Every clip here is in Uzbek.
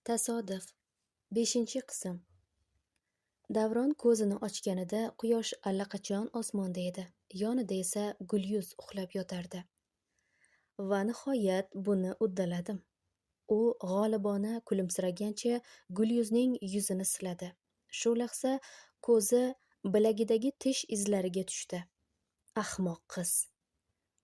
Tasodif. 5-qism. Davron ko'zini ochganida quyosh allaqachon osmonda edi. Yonida esa Gulyuz uxlab yotardi. Va nihoyat buni uddaladim. U g'olibona kulimsiragancha Gulyuzning yuzini siladi. Shu lahza ko'zi bilagidagi tish izlariga tushdi. Ahmoq qiz.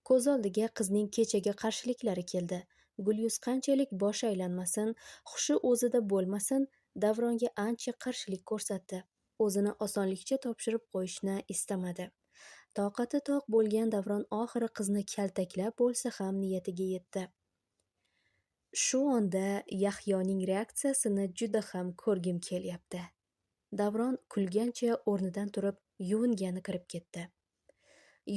Ko'z oldiga qizning kechagi qarshiliklari keldi. Gulyuz qanchalik boshi aylanmasin, hushi o'zida bo'lmasin, Davronga ancha qarshilik ko'rsatdi. O'zini osonlikcha topshirib qo'yishni istamadi. Toqati toq bo'lgan Davron oxiri qizni kaltaklab bo'lsa ham niyatiga yetdi. Shu onda Yahyoning reaksiyasini juda ham ko'rgim kelyapti. Davron kulgancha o'rnidan turib, yuvingani kirib ketdi.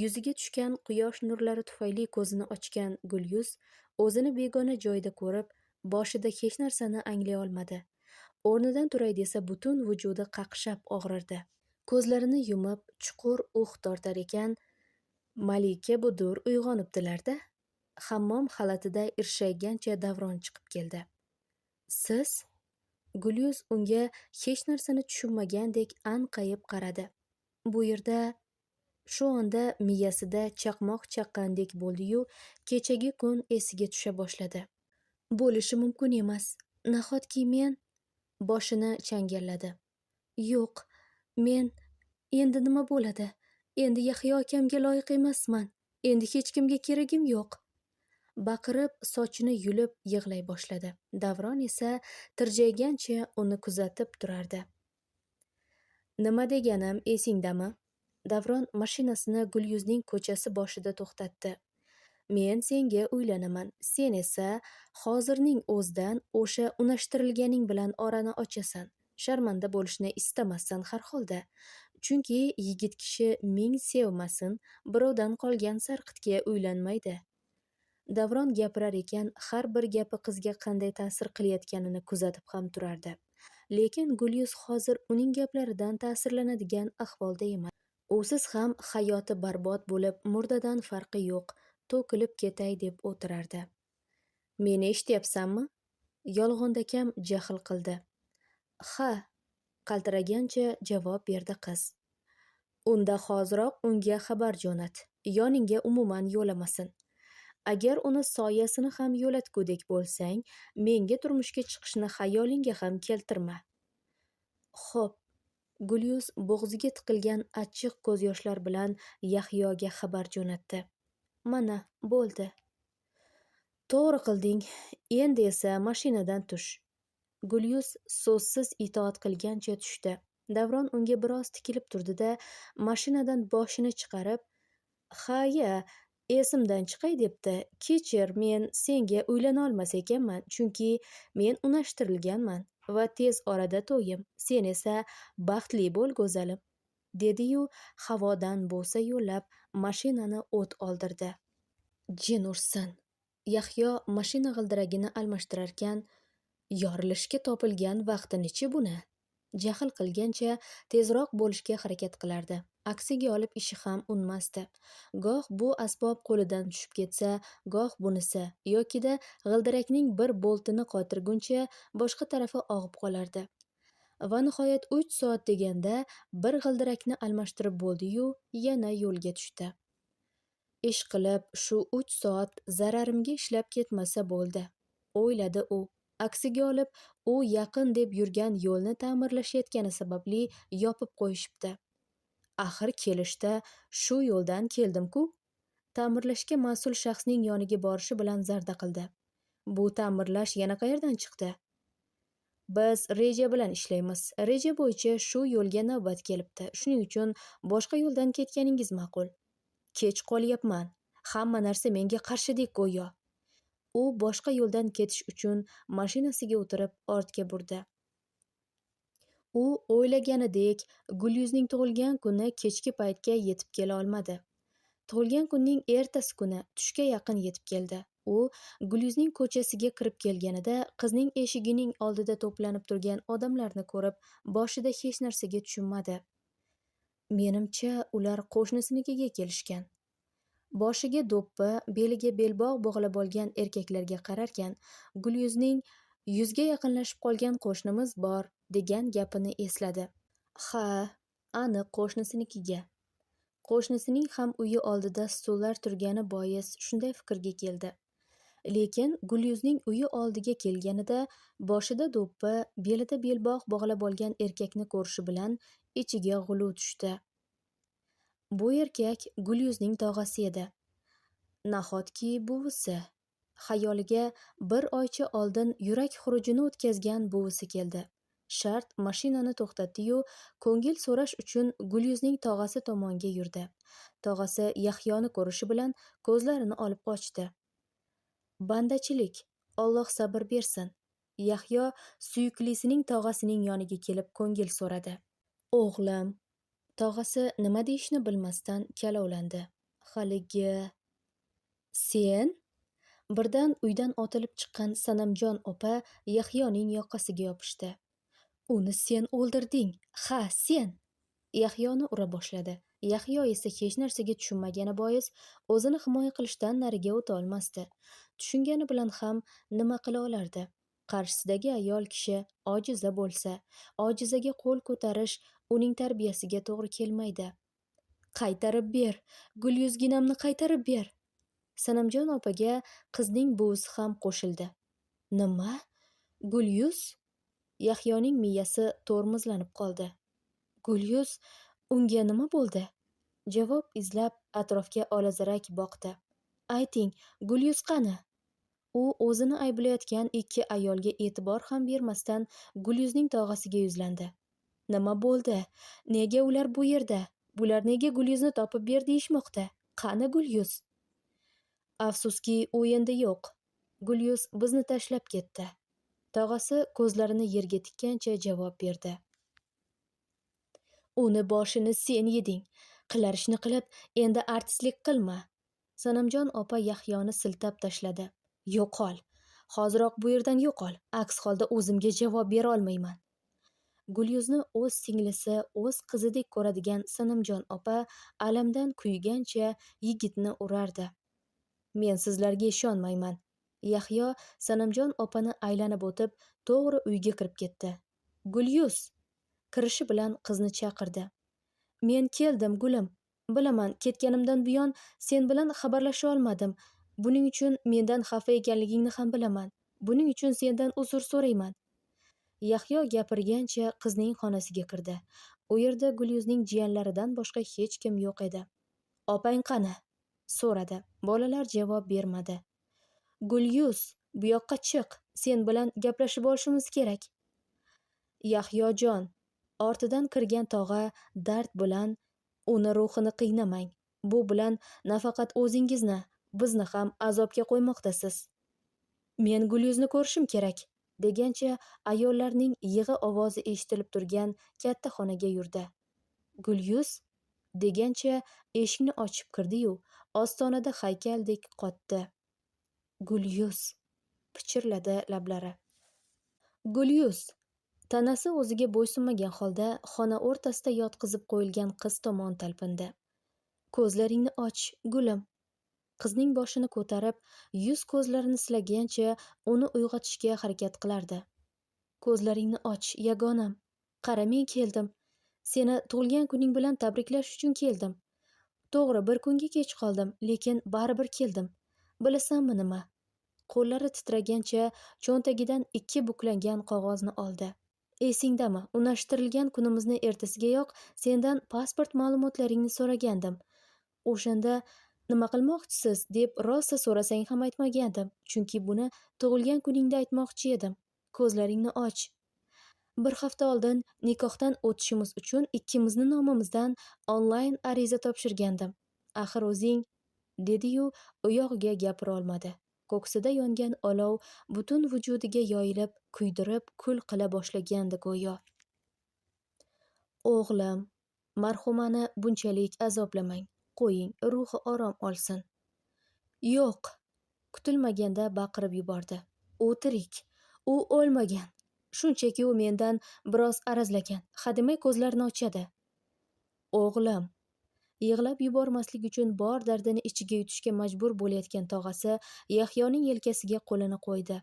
Yuziga tushgan quyosh nurlari tufayli ko'zini ochgan Gulyuz o'zini begona joyda ko'rib, boshida hech narsani anglay olmadi. O'rnidan turay desa butun vujudi qaqshab og'rirdi. Ko'zlarini yumib, chuqur uh tortar ekan, Malika Budur uyg'onibdilar-da. Hammom xalatida irshaygancha Davron chiqib keldi. Siz? Gulyuz unga hech narsani tushunmagandek anqayib qaradi. Bu yerda. Shu onda miyasida chaqmoq chaqqandek bo'ldi-yu, kechagi kun esiga tusha boshladi. Bo'lishi mumkin emas. Nahotki men? Boshini changalladi. Yo'q, men endi nima bo'ladi? Endi Yahyo akamga loyiq emasman. Endi hech kimga keragim yo'q. Baqirib, sochini yulib yig'lay boshladi. Davron esa tirjaygancha uni kuzatib turardi. Nima deganim esingdami? Davron mashinasini Gulyuzning ko'chasi boshida to'xtatdi. Men senga uylanaman, sen esa hozirning o'zidan o'sha unashtirilganing bilan orani ochasan. Sharmanda bo'lishni istamassan har holda. Chunki yigit kishi ming sevmasin, birovdan qolgan sarqitga uylanmaydi. Davron gapirar ekan, har bir gapi qizga qanday ta'sir qilayotganini kuzatib ham turardi. Lekin Gulyuz hozir uning gaplaridan ta'sirlanadigan ahvolda emas. Usiz ham hayoti barbod bo'lib, murdadan farqi yo'q, to'kilib ketay deb o'tirardi. Meni eshityapsanmi? Yolg'ondakam jahl qildi. Ha, qaltiragancha javob berdi qiz. Unda hoziroq unga xabar jo'nat. Yoningga umuman yo'lamasin. Agar uni soyasini ham yo'latgudek bo'lsang, menga turmushga chiqishni xayolingga ham keltirma. Xo'p. Gulyuz bo'g'ziga tiqilgan achchiq ko'z yoshlar bilan Yahyoga xabar jo'natdi. Mana, bo'ldi. To'g'ri qilding. Endi esa mashinadan tush. Gulyuz so'zsiz itoat qilgancha tushdi. Davron unga biroz tikilib turdi-da, mashinadan boshini chiqarib, "Ha-ya, esimdan chiqay debdi. Kechir, men senga uylana olmas ekanman, chunki men unashtirilganman va tez orada to'yim. Sen esa baxtli bo'l, go'zalim", dedi-yu, havodan bo'sa yo'llab, mashinani o't oldirdi. Jin ursin. Yahyo mashina g'ildiragini almashtirarkan, yorilishga topilgan vaqtini-chi buni? Jahl qilgancha tezroq bo'lishga harakat qilardi. Aksiga olib ishi ham unmasdi. Goh bu asbob qo'lidan tushib ketsa, goh bunisi, yokida g'ildirakning bir boltini qotirguncha boshqa tarafi og'ib qolardi. Va nihoyat 3 soat deganda bir g'ildirakni almashtirib bo'ldi-yu, yana yo'lga tushdi. Ish qilib, shu 3 soat zararimga ishlab ketmasa bo'ldi, o'yladi u. Aksiga olib, u yaqin deb yurgan yo'lni ta'mirlashayotgani sababli yopib qo'yishibdi. Axir kelishda shu yo'ldan keldim-ku. Ta'mirlashga mas'ul shaxsning yoniga borishi bilan zarda qildi. Bu ta'mirlash yana qayerdan chiqdi? Biz reja bilan ishlaymiz. Reja bo'yicha shu yo'lga navbat kelibdi. Shuning uchun boshqa yo'ldan ketganingiz ma'qul. Kech qolyapman. Hamma narsa menga qarshidek go'yo. U boshqa yo'ldan ketish uchun mashinasiga o'tirib ortga burdi. U o'ylaganidek Gulyuzning tug'ilgan kuni kechki paytga yetib kela olmadi. Tug'ilgan kunning ertasi kuni tushga yaqin yetib keldi. U Gulyuzning ko'chasiga kirib kelganida qizning eshigining oldida to'planib turgan odamlarni ko'rib, boshida hech narsaga tushunmadi. Menimcha, ular qo'shnisinikiga kelishgan. Boshiga do'ppi, beliga belbog' bog'lab olgan erkaklarga qararkan, Gulyuzning 100 ga yaqinlashib qolgan qo'shnimiz bor, degan gapini esladi. Ha, aniq qo'shnisinikiga. Qo'shnisining ham uyi oldida stullar turgani bois shunday fikrga keldi. Lekin Gulyuzning uyi oldiga kelganida boshida do'ppi, belida belbog' bog'lab olgan erkakni ko'rishi bilan ichiga g'uluv tushdi. Bu erkak Gulyuzning tog'asi edi. Nahotki buvisi? Xayoliga bir oycha oldin yurak xurujini o'tkazgan buvisi keldi. Shart mashinani to'xtatdi-yu, ko'ngil so'rash uchun Gulyuzning tog'asi tomonga yurdi. Tog'asi Yahyoni ko'rishi bilan ko'zlarini olib qochdi. Bandachilik, Alloh sabr bersin. Yahyo suyuklisining tog'asining yoniga kelib ko'ngil so'radi. O'g'lim. Tog'asi nima deyishni bilmasdan kalovlandi. Haligi sen? Birdan uydan otilib chiqqan Sanamjon opa Yahyoning yoqasiga yopishdi. Uni sen o'ldirding. Ha, sen. Yahyoni ura boshladi. Yahyo esa hech narsaga tushunmagani bois o'zini himoya qilishdan nariga o'ta olmasdi. Tushungani bilan ham nima qila olardi? Qarshisidagi ayol kishi ojiza bo'lsa, ojizaga qo'l ko'tarish uning tarbiyasiga to'g'ri kelmaydi. Qaytarib ber, Gulyuzginamni qaytarib ber. Sanamjon opaga qizning buvisi ham qo'shildi. Nima? Gulyuz? Yahyoning miyasi to'rmizlanib qoldi. Gulyuz, unga nima bo'ldi? Javob izlab atrofga olazarak boqdi. Ayting, Gulyuz qani? U o'zini ayblayotgan ikki ayolga e'tibor ham bermasdan Gulyuzning tog'asiga yuzlandi. Nima bo'ldi? Nega ular bu yerda? Bular nega Gulyuzni topib ber deyishmoqda? Qani Gulyuz? Afsuski, u endi yo'q. Gulyuz bizni tashlab ketdi. Tog'asi ko'zlarini yerga tikkancha javob berdi. Uni boshini sen yeding. Qilar ishni qilib, endi artistlik qilma. Sanamjon opa Yahyoni siltab tashladi. Yo'qol. Hoziroq bu yerdan yo'qol. Aks holda o'zimga javob bera olmayman. Gulyuzni o'z singlisi, o'z qizidek ko'radigan Sanamjon opa alamdan kuygancha yigitni urardi. Men sizlarga ishonmayman. Yahyo Sanamjon opani aylanib o'tib, to'g'ri uyga kirib ketdi. Gulyuz! Kirishi bilan qizni chaqirdi. Men keldim, gulim. Bilaman, ketganimdan buyon sen bilan xabarlasha olmadim. Buning uchun mendan xafa ekanligingni ham bilaman. Buning uchun sendan uzr so'rayman. Yahyo gapirgancha qizning xonasiga kirdi. U yerda Gulyuzning jiyanlaridan boshqa hech kim yo'q edi. Opang qani? So'radi. Bolalar javob bermadi. Gulyuz, bu yoqqa chiq. Sen bilan gaplashib olishimiz kerak. Yahyojon, ortidan kirgan tog'a dard bilan uni ruhini qiynamang. Bu bilan nafaqat o'zingizni, bizni ham azobga qo'ymoqdasiz. Men Gulyuzni ko'rishim kerak, degancha ayollarning yig'i ovozi eshitilib turgan katta xonaga yurdi. Gulyuz, degancha eshikni ochib kirdi-yu, ostonada haykaldek qotdi. Gulyuz, pichirladi lablari. Gulyuz, tanasi o'ziga bo'ysunmagan holda xona o'rtasida yotqizib qo'yilgan qiz tomon talpindi. Ko'zlaringni och, gulim. Qizning boshini ko'tarib, yuz ko'zlarini silagancha uni uyg'otishga harakat qilardi. Ko'zlaringni och, yagonam. Qara, men keldim. Seni tug'ilgan kuning bilan tabriklash uchun keldim. To'g'ri, bir kunga kech qoldim, lekin baribir keldim. Bilasanmi nima? Qo'llari titragancha cho'ntagidan ikki buklangan qog'ozni oldi. Esingdami, unashtirilgan kunimizni ertasigayoq sendan pasport ma'lumotlaringni so'ragandim. O'shanda nima qilmoqchisiz deb rosa so'rasang ham aytmagandim, chunki buni tug'ilgan kuningda aytmoqchi edim. Ko'zlaringni och. Bir hafta oldin nikohdan o'tishimiz uchun ikkimizni nomimizdan onlayn ariza topshirgandim. Axir o'zing, dedi-yu, u yog'iga gapira olmadi. Ko'ksida yongan olov butun vujudiga yoyilib, kuydirib, kul qila boshlagandi go'yo. O'g'lim, marhumani bunchalik azoblamang. Qo'ying, ruhi orom olsin. Yo'q, kutilmaganda baqirib yubordi. U tirik, u o'lmagan. Shunchaki u mendan biroz arazlagan. Hademay ko'zlarini ochadi. O'g'lim, yig'lab yubormaslik uchun bor dardini ichiga yutishga majbur bo'layotgan tog'asi Yahyoning yelkasiga qo'lini qo'ydi.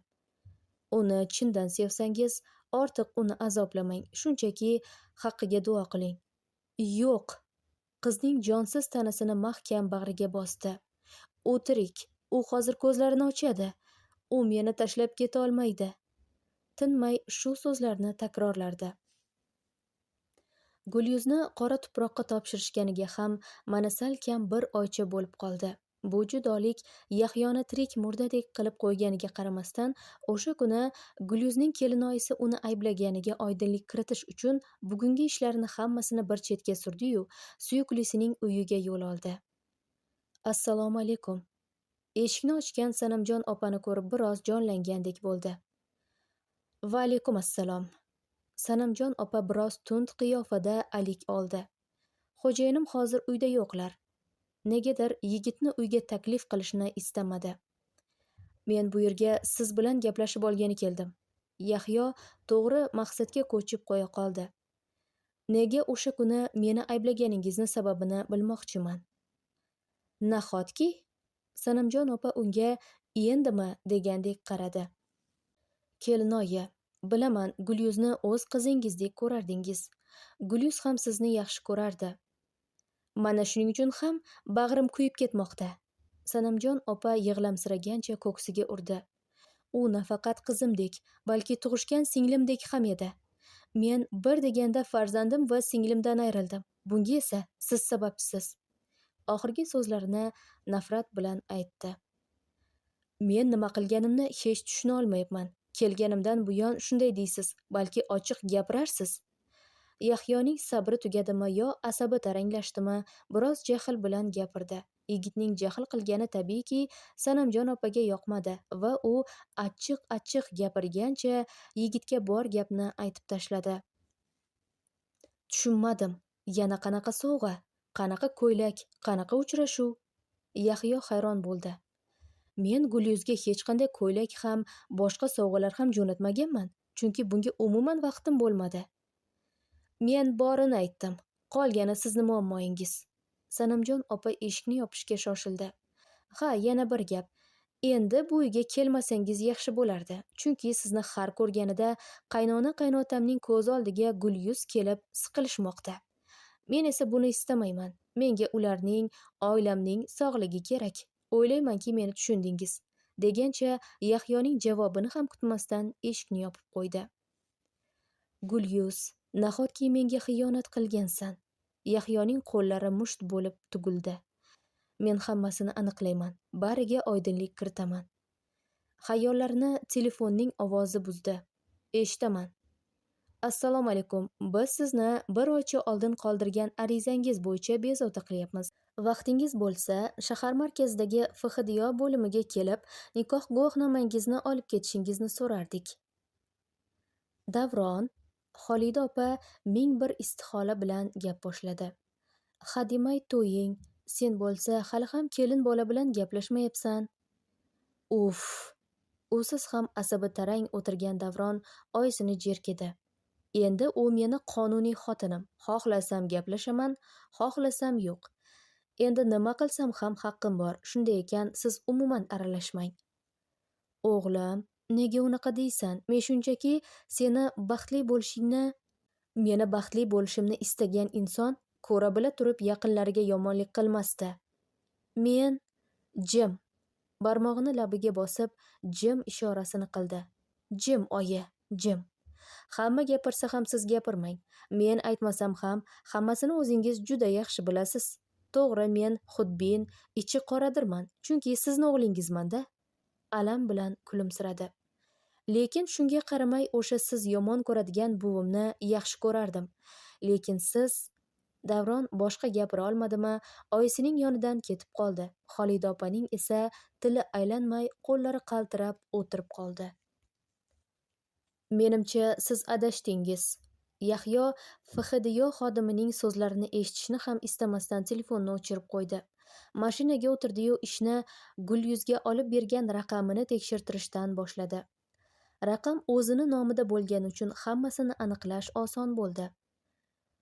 Uni chindan sevsangiz, ortiq uni azoblamang, shunchaki haqqiga duo qiling. Yo'q. Qizning jonsiz tanasini mahkam bag'riga bosdi. U tirik. U hozir ko'zlarini ochadi. U meni tashlab keta olmaydi. Tinmay shu so'zlarni takrorlardi. Gulyuzni qora tuproqqa topshirishganiga ham mana salkam bir oycha bo'lib qoldi. Bu judolik Yahyoni tirik murdadek qilib qo'yganiga qaramasdan, o'sha kuni Gulyuzning kelinoyisi uni ayblaganiga oydinlik kiritish uchun bugungi ishlarini hammasini bir chetga surdi-yu, suyuklisining uyiga yo'l oldi. Assalomu alaykum. Eshikni ochgan Sanamjon opani ko'rib biroz jonlangandek bo'ldi. Va alaykum assalom. Sanamjon opa biroz tund qiyofada alik oldi. Xo'jayinim hozir uyda yo'qlar. Negadir yigitni uyga taklif qilishni istamadi. Men bu yerga siz bilan gaplashib olgani keldim. Yahyo to'g'ri maqsadga ko'chib qo'ya qoldi. Nega o'sha kuni meni ayblaganingizni sababini bilmoqchiman. Nahotki? Sanamjon opa unga endimi degandek qaradi. Kelinoyi, bilaman, Gulyuzni o'z qizingizdek ko'rardingiz. Gulyuz ham sizni yaxshi ko'rardi. Mana shuning uchun ham bag'rim kuyib ketmoqda. Sanamjon opa yig'lamsiragancha ko'ksiga urdi. U nafaqat qizimdek, balki tug'ishgan singlimdek ham edi. Men bir deganda farzandim va singlimdan ayrildim. Bunga esa siz sababchisiz. Oxirgi so'zlarini nafrat bilan aytdi. Men nima qilganimni hech tushuna olmayapman. Kelganimdan buyon shunday deysiz, balki ochiq gapirarsiz. Yahyoning sabri tugadimi yo asabi taranglashdimi, biroz jahl bilan gapirdi. Yigitning jahl qilgani tabiiyki Sanamjon opaga yoqmadi va u achchiq-achchiq gapirgancha yigitga bor gapni aytib tashladi. Tushunmadim. Yana qanaqa sovg'a? Qanaqa ko'ylak? Qanaqa uchrashuv? Yahyo hayron bo'ldi. Men Gulyuzga hech qanday ko'ylak ham, boshqa sovg'alar ham jo'natmaganman, chunki bunga umuman vaqtim bo'lmadi. Men borini aytdim. Qolgani sizni muammoyingiz. Sanamjon opa eshikni yopishga shoshildi. Ha, yana bir gap. Endi bu uyga kelmasangiz yaxshi bo'lardi. Chunki sizni har ko'rganida qaynona qaynotamning ko'z oldiga Gulyuz kelib siqilishmoqda. Men esa buni istamayman. Menga ularning, oilamning sog'ligi kerak. O'ylaymanki, meni tushundingiz, degancha Yahyoning javobini ham kutmasdan eshikni yopib qo'ydi. Gulyuz, nahotki menga xiyonat qilgansan? Yahyoning qo'llari musht bo'lib tugildi. Men hammasini aniqlayman, bariga oydinlik kiritaman. Xayollarini telefonning ovozi buzdi. Eshitaman. Assalomu alaykum. Biz sizni bir oycha oldin qoldirgan arizangiz bo'yicha bezovta qilyapmiz. Vaqtingiz bo'lsa, shahar markazidagi FHDYO bo'limiga kelib, nikoh guvohnomangizni olib ketishingizni so'rardik. Davron, Xolida opa ming bir istihola bilan gap boshladi. Hademay to'ying, sen bo'lsa hali ham kelin bola bilan gaplashmayapsan. Uf! Usiz ham asabi tarang o'tirgan Davron oyisini jerkidi. Endi u meni qonuniy xotinim. Xohlasam gaplashaman, xohlasam yo'q. Endi nima qilsam ham haqqim bor. Shunday ekan, siz umuman aralashmang. O'g'lim, nega unaqa deysan? Men shunchaki seni baxtli bo'lishingni, meni baxtli bo'lishimni istagan inson ko'ra bila turib yaqinlariga yomonlik qilmasdi. Men jim. Barmog'ini labiga bosib, jim ishorasini qildi. Jim, oyi, jim. Hamma gapirsa ham siz gapirmang. Men aytmasam ham hammasini o'zingiz juda yaxshi bilasiz. To'g'ri, men xudbin, ichi qoradirman, chunki sizni o'g'lingizman-da. Alam bilan kulimsiradi. Lekin shunga qaramay o'sha siz yomon ko'radigan buvimni yaxshi ko'rardim. Lekin siz... Davron boshqa gapira olmadimi, oyisining yonidan ketib qoldi. Xolida opaning esa tili aylanmay, qo'llari qaltirab o'tirib qoldi. Menimcha, siz adashdingiz. Yahyo FHDYO xodimining so'zlarini eshitishni ham istamasdan telefonni o'chirib qo'ydi. Mashinaga o'tirdi-yu, ishni Gulyuzga olib bergan raqamini tekshirtirishdan boshladi. Raqam o'zini nomida bo'lgani uchun hammasini aniqlash oson bo'ldi.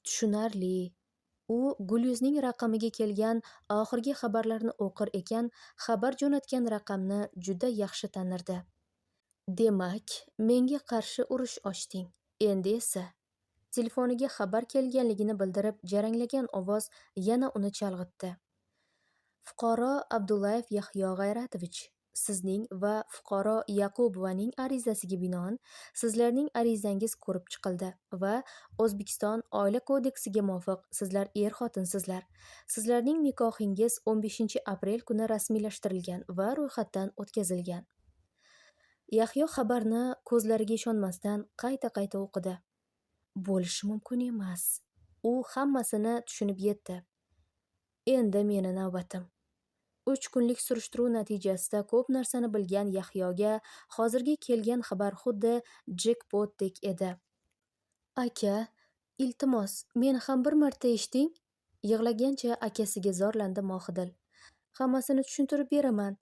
Tushunarli. U Gulyuzning raqamiga kelgan oxirgi xabarlarni o'qir ekan, xabar jo'natgan raqamni juda yaxshi tanirdi. Demak, menga qarshi urush ochding. Endi esa telefoniga xabar kelganligini bildirib jaranglagan ovoz yana uni chalg'itdi. Fuqaro Abdullayev Yahyo G'ayratovich, sizning va fuqaro Yaqubovaning arizasiga binoan sizlarning arizangiz ko'rib chiqildi va O'zbekiston Oila kodeksiga muvofiq sizlar er-xotinsizlar. Sizlarning nikohingiz 15 aprel kuni rasmiylashtirilgan va ro'yxatdan o'tkazilgan. Yahyo xabarni ko'zlariga ishonmasdan qayta-qayta o'qidi. Bo'lishi mumkin emas. U hammasini tushunib yetdi. Endi meni navbatim. 3 kunlik surishtiruv natijasida ko'p narsani bilgan Yahyoga hozirgi kelgan xabar xuddi jekpotdek edi. Aka, iltimos, meni ham bir marta eshiting. Yig'lagancha akasiga zorlandi Mohidil. Hammasini tushuntirib beraman.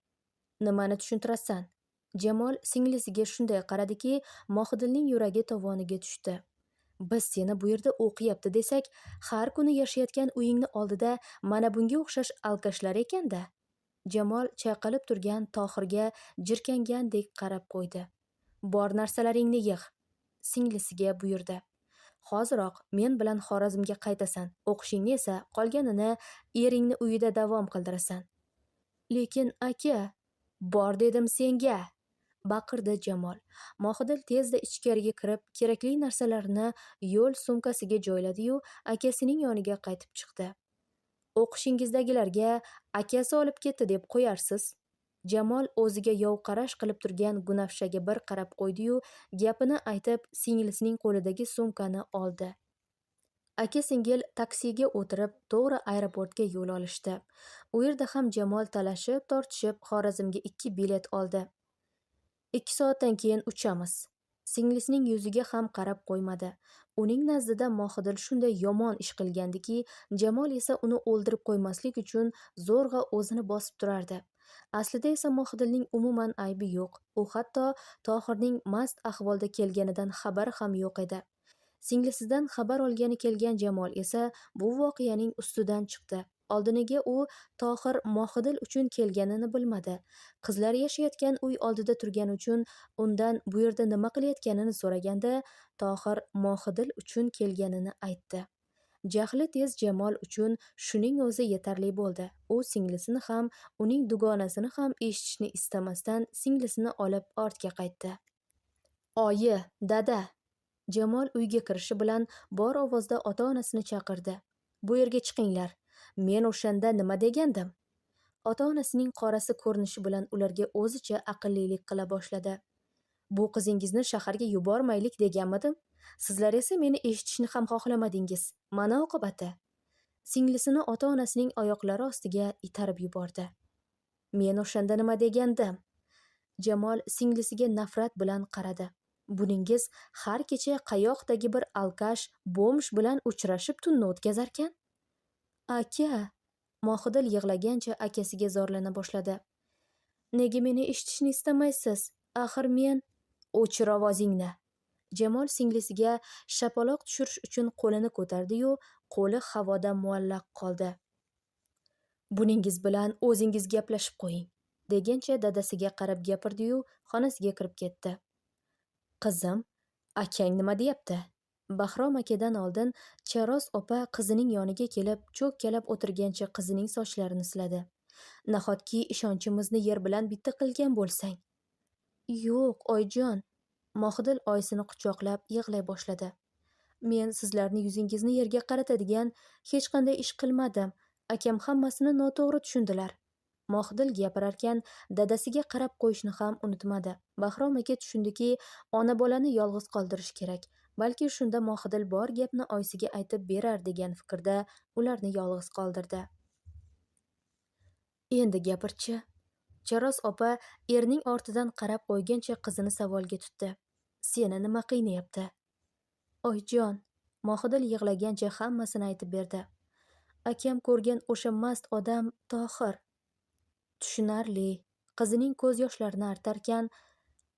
Nimani tushuntirasan? Jamol singlisiga shunday qaradiki, Mohidilning yuragi tovoniga tushdi. Biz seni bu yerda o'qiyapti desak, har kuni yashayotgan uyingni oldida mana bunga o'xshash alkashlar ekan-da. Jamol chayqalib turgan Tohirga jirkangandek qarab qo'ydi. Bor narsalaringni yig', singlisiga buyurdi. Hoziroq men bilan Xorazmga qaytasan. O'qishingni esa qolganini eringni uyida davom qildirasan. Lekin aka, bor dedim senga, baqirdi Jamol. Mohidil tezda ichkariga kirib, kerakli narsalarni yo'l sumkasiga joyladi-yu, akasining yoniga qaytib chiqdi. O'qishingizdagilarga akasi olib ketdi deb qo'yarsiz. Jamol o'ziga yov qarash qilib turgan Gunafshaga bir qarab qo'ydi-yu, gapini aytib, singlisining qo'lidagi sumkani oldi. Aka-singil taksiga o'tirib, to'g'ri aeroportga yo'l olishdi. U yerda ham Jamol talashib-tortishib Xorazmga ikki bilet oldi. 2 soatdan keyin uchamiz. Singlisining yuziga ham qarab qo'ymadi. Uning nazdida Mohidil shunday yomon ish qilgandiki, Jamol esa uni o'ldirib qo'ymaslik uchun zo'rg'a o'zini bosib turardi. Aslida esa Mohidilning umuman aybi yo'q. U hatto Tohirning mast ahvolda kelganidan xabari ham yo'q edi. Singlisidan xabar olgani kelgan Jamol esa bu voqeaning ustidan chiqdi. Oldiniga u Tohir Mohidil uchun kelganini bilmadi. Qizlar yashayotgan uy oldida turgani uchun undan bu yerda nima qilayotganini so'raganda, Tohir Mohidil uchun kelganini aytdi. Jahli tez Jamol uchun shuning o'zi yetarli bo'ldi. U singlisini ham, uning dugonasini ham eshitishni istamasdan singlisini olib ortga qaytdi. Oyi, dada! Jamol uyga kirishi bilan bor ovozda ota-onasini chaqirdi. Bu yerga chiqinglar. Men o'shanda nima degandim? Ota-onasining qorasi ko'rinishi bilan ularga o'zicha aqllilik qila boshladi. Bu qizingizni shaharga yubormaylik deganmidim? Sizlar esa meni eshitishni ham xohlamadingiz. Mana oqibati. Singlisini ota-onasining oyoqlari ostiga itarib yubordi. Men o'shanda nima degandim? Jamol singlisiga nafrat bilan qaradi. Buningiz har kecha qayoqdagi bir alkash, бомж bilan uchrashib tunni o'tkazarkan? Aka, Mohidil yig'lagancha akasiga zorlana boshladi. Nega meni eshitishni istamaysiz? Axir men. O'chir ovozingni. Jamol singlisiga shapaloq tushirish uchun qo'lini ko'tardi-yu, qo'li havoda muallaq qoldi. Buningiz bilan o'zingiz gaplashib qo'ying, degancha dadasiga qarab gapirdi-yu, xonasiga kirib ketdi. Qizim, akang nima deyapti? Bahrom akadan oldin Charos opa qizining yoniga kelib, cho'kkalab o'tirgancha qizining sochlarini siladi. Nahotki ishonchimizni yer bilan bitta qilgan bo'lsang? Yo'q, oyijon. Mohidil oyisini quchoqlab yig'lay boshladi. Men sizlarni yuzingizni yerga qaratadigan hech qanday ish qilmadim. Akam hammasini noto'g'ri tushundilar. Mohidil gapirarkan dadasiga qarab qo'yishni ham unutmadi. Bahrom aka tushundiki, ona bolani yolg'iz qoldirish kerak. Balki shunda Mohidil bor gapni oyisiga aytib berar degan fikrda ularni yolg'iz qoldirdi. Endi gapirchi. Charos opa erining ortidan qarab qo'ygancha qizini savolga tutdi. Seni nima qiynayapti? Oyijon, Mohidil yig'lagancha hammasini aytib berdi. Akam ko'rgan o'sha mast odam Tohir. Tushunarli. Qizining ko'z yoshlarini artarkan,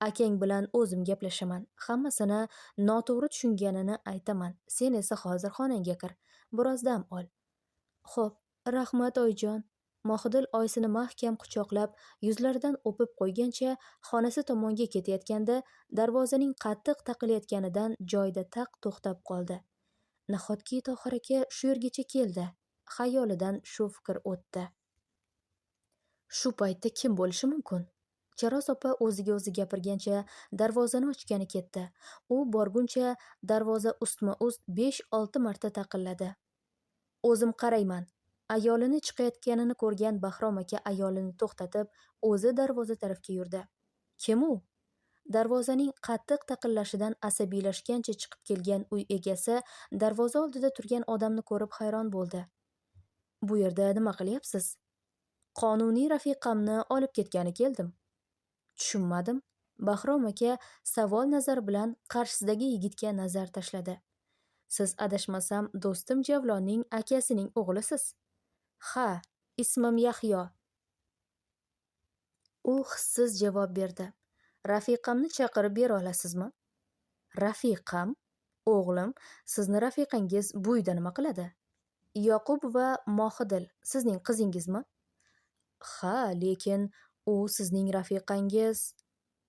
akang bilan o'zim gaplashaman. Hammasini noto'g'ri tushunganini aytaman. Sen esa hozir xonangga kir. Biroz dam ol. Xo'p, rahmat oyijon. Mohidil oyisini mahkam quchoqlab, yuzlaridan o'pib qo'ygancha xonasi tomonga ketayotganda darvozaning qattiq taqilayotganidan joyida taq to'xtab qoldi. Nahotki Tohir aka shu yergacha keldi? Xayolidan shu fikr o'tdi. Shu paytda kim bo'lishi mumkin? Charos opa o'ziga o'zi gapirgancha darvozani ochgani ketdi. U borguncha darvoza ustma-ust 5-6 marta taqilladi. O'zim qarayman. Ayolini chiqayotganini ko'rgan Bahrom aka ayolini to'xtatib, o'zi darvoza tarafga yurdi. Kim u? Darvozaning qattiq taqillashidan asabiylashgancha chiqib kelgan uy egasi darvoza oldida turgan odamni ko'rib hayron bo'ldi. Bu yerda nima qilyapsiz? Qonuniy rafiqamni olib ketgani keldim. Tushunmadim. Bahrom aka savol nazari bilan qarshisidagi yigitga nazar tashladi. Siz adashmasam do'stim Javlonning akasining o'g'lisiz. Ha, ismim Yahyo. U hissiz javob berdi. Rafiqamni chaqirib bera olasizmi? Rafiqam? O'g'lim, sizni rafiqangiz bu uyda nima qiladi? Yoqub va Mohidil sizning qizingizmi? Ha, lekin u sizning rafiqangiz.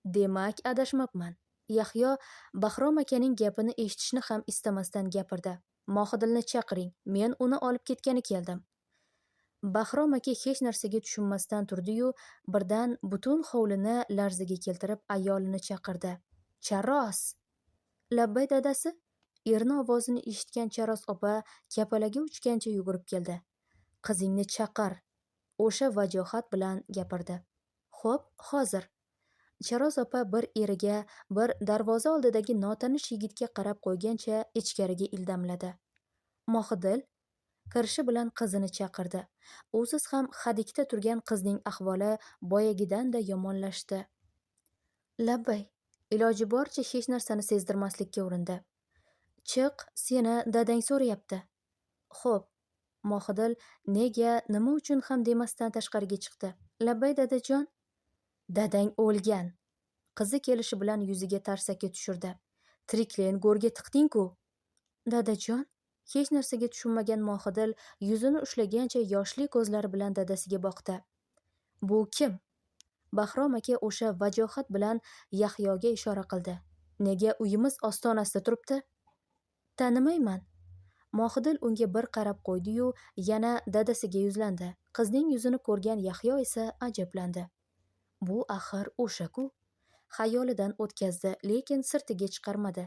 Demak, adashmabman. Yahyo Bahrom akaning gapini eshitishni ham istamasdan gapirdi. Mohidilni chaqiring, men uni olib ketgani keldim. Bahrom aka hech narsaga tushunmasdan turdi-yu, birdan butun hovlini larzaga keltirib ayolini chaqirdi. Charos! Labbay dadasi! Erni ovozini eshitgan Charos opa kapalagi uchgancha yugurib keldi. Qizingni chaqir! O'sha vajohat bilan gapirdi. Xo'p, hozir. Charos opa bir eriga, bir darvoza oldidagi notanish yigitga qarab qo'ygancha ichkariga ildamladi. Mohidil kirishi bilan qizini chaqirdi. Usiz ham hadikda turgan qizning ahvoli boyagidan-da yomonlashdi. Labbay, iloji boricha hech narsani sezdirmaslikka urindi. Chiq, seni dadang so'rayapti. Xo'p, Mohidil nega, nima uchun ham demasdan tashqariga chiqdi. Labbay dadajon. Dadang o'lgan. Qizi kelishi bilan yuziga tarsaki tushirdi. Tirikligini go'rga tiqding-ku. Dadajon, hech narsaga tushunmagan Mohidil yuzini ushlagancha yoshli ko'zlari bilan dadasiga boqdi. Bu kim? Bahrom aka o'sha vajohat bilan Yahyoga ishora qildi. Nega uyimiz ostonasida turibdi? Tanimayman. Mohidil unga bir qarab qo'ydi-yu, yana dadasiga yuzlandi. Qizning yuzini ko'rgan Yahyo esa ajablandi. Bu axir o'sha-ku. Xayolidan o'tkazdi, lekin sirtiga chiqarmadi.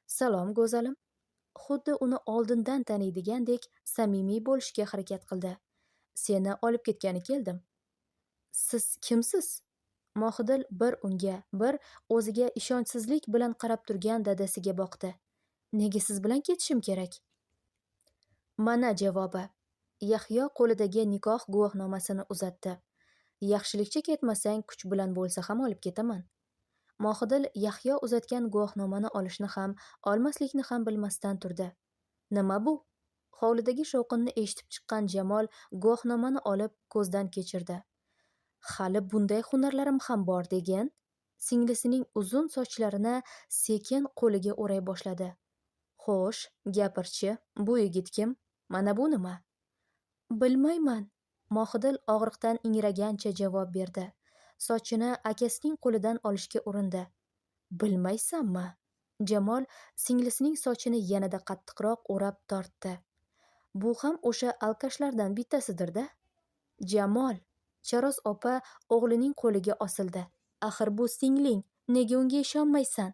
Salom, go'zalim. Xuddi uni oldindan taniydigandek samimiy bo'lishga harakat qildi. Seni olib ketgani keldim. Siz kimsiz? Mohidil bir unga, bir o'ziga ishonchsizlik bilan qarab turgan dadasiga boqdi. Nega siz bilan ketishim kerak? Mana javobi. Yahyo qo'lidagi nikoh guvohnomasini uzatdi. Yaxshilikcha ketmasang, kuch bilan bo'lsa ham olib ketaman. Mohidil Yahyo uzatgan guvohnomani olishni ham, olmaslikni ham bilmasdan turdi. Nima bu? Hovlidagi shovqinni eshitib chiqqan Jamol guvohnomani olib ko'zdan kechirdi. Hali bunday hunarlarim ham bor degin. Singlisining uzun sochlarini sekin qo'liga o'ray boshladi. Xo'sh, gapirchi, bu yigit kim? Mana bu nima? Bilmayman. Mohidil og'riqdan ingragancha javob berdi. Sochini akasining qo'lidan olishga urindi. Bilmaysanmi? Jamol singlisining sochini yanada qattiqroq o'rab tortdi. Bu ham o'sha alkashlardan bittasidir-da. Jamol, Charos opa o'g'lining qo'liga osildi. Axir bu singling, nega unga ishonmaysan?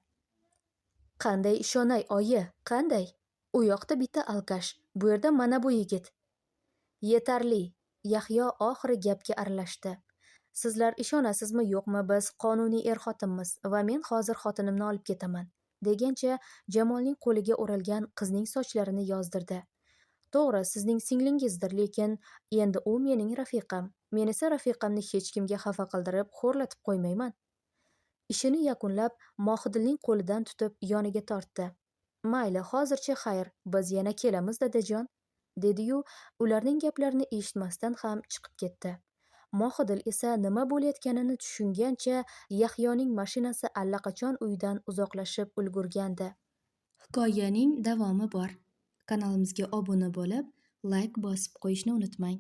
Qanday ishonay, oyi, qanday? U yoqda bitta alkash, bu yerda mana bu yigit. Yetarli. Yahyo oxiri gapga aralashdi. Sizlar ishonasizmi yo'qmi, biz qonuniy er-xotinmiz va men hozir xotinimni olib ketaman, degancha Jamolning qo'liga o'ralgan qizning sochlarini yozdirdi. To'g'ri, sizning singlingizdir, lekin endi u mening rafiqam. Men esa rafiqamni hech kimga xafa qildirib, xo'rlatib qo'ymayman. Ishini yakunlab, Mohidilning qo'lidan tutib yoniga tortdi. Mayli, hozircha xayr, biz yana kelamiz, dadajon, dedi-yu, ularning gaplarini eshitmasdan ham chiqib ketdi. Mohidil esa nima bo'layotganini tushungancha Yahyoning mashinasi allaqachon uydan uzoqlashib ulgurgandi. Hikoyaning davomi bor. Kanalimizga obuna bo'lib, layk bosib qo'yishni unutmang.